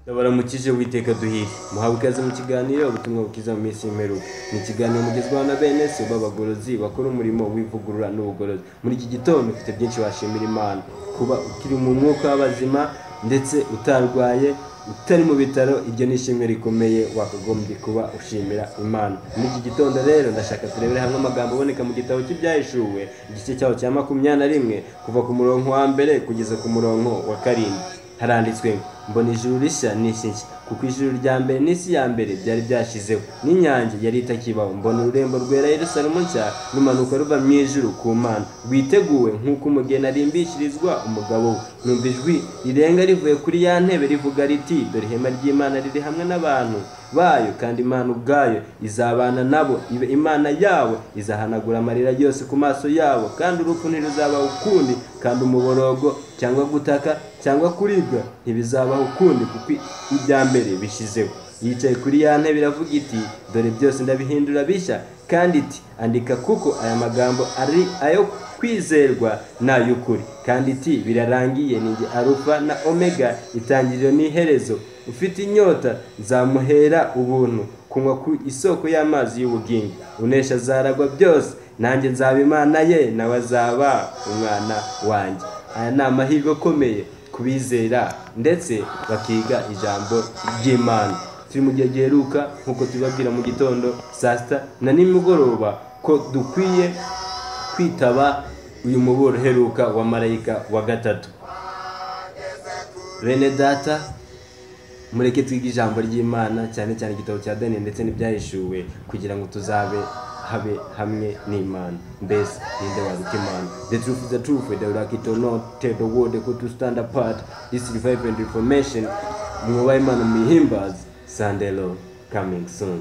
Ndabaramukije, Witeka duhire. Muhawe ikaze mu kiganiro Ubutumwa Bukiza mu Minsi y'Imperuka. Ni ikiganiro mugezwaho na bene so b'abagorozi bakora umurimo w'ivugurura n'ubugorozi. Muri iki gitondo ufite byinshi washimira Imana: kuba ukiri mu mwuka w'abazima, ndetse utarwaye, utari mu bitaro. Iryo ni ishimwe rikomeye wakagombye kuba ushimira Imana. Muri iki gitondo rero ndashaka turebere hamwe amagambo aboneka mu gitabo cy'Ibyahishuwe, igice cyaho cya 21, kuva ku murongo wa mbere kugeza ku murongo wa karindwi. Haranditswe ngo: "Mbona ijuru rishya n'isi nshya, kuko ijuru rya mbere n'isi ya mbere byari byashizeho, n'inyange yari itakibaho. Mbona ururembo rwera, Yerusalemu nshya, rumanuka ruva mu ijuru ku Mana, rwiteguwe nk'uko umugeni arimbishirizwa umugabo we. Numva ijwi rirenga rivuye kuri ya ntebe rivuga riti: 'Dore ihema ry'Imana riri hamwe n'abantu bayo, kandi Imana ubwayo izabana nabo, ibe Imana yabo. Izahanagura amarira yose ku maso yabo, kandi urupfu ntiruzabaho ukundi, kandi umuborogo cyangwa gutaka cyangwa kuribwa ntibizabaho ukundi, kuko ibya mbere bishizeho.' Yicaye kuri ya ntebe iravuga iti: 'Dore byose ndabihindura bishya.' Kandi iti: 'Andika, kuko aya magambo ari ayo kwizerwa n'ay'ukuri.' Kandi iti: 'Birarangiye. Ni njye Alufa na Omega, itangiriro n'iherezo. Ufite inyota nzamuhera ubuntu kunywa ku isoko y'amazi y'ubugingo. Unesha azaragwa byose, nanjye nzaba Imana ye, nawe azaba umwana wanjye.'" Aya ni amahirwe akomeye ku bizera ndetse bakiga ijambo ry'Imana. Turi mu gihe giheruka, nk'uko tubibabwira mu gitondo, saa sita na nimugoroba, ko dukwiye kwitaba uyu muburo uheruka wa marayika wa gatatu. Bene data, mureke twige ijambo ry'Imana, cyane cyane igitabo cya Daniel ndetse n'Ibyahishuwe, kugira ngo tuzabe habe hamwe n'Imana. Mbese ninde waruta Imana? The truth is the truth, whether you like it or not. Tell the world they to stand apart. This revival and reformation. Mwubahe Imana, muyihimbaze. Sunday law coming soon.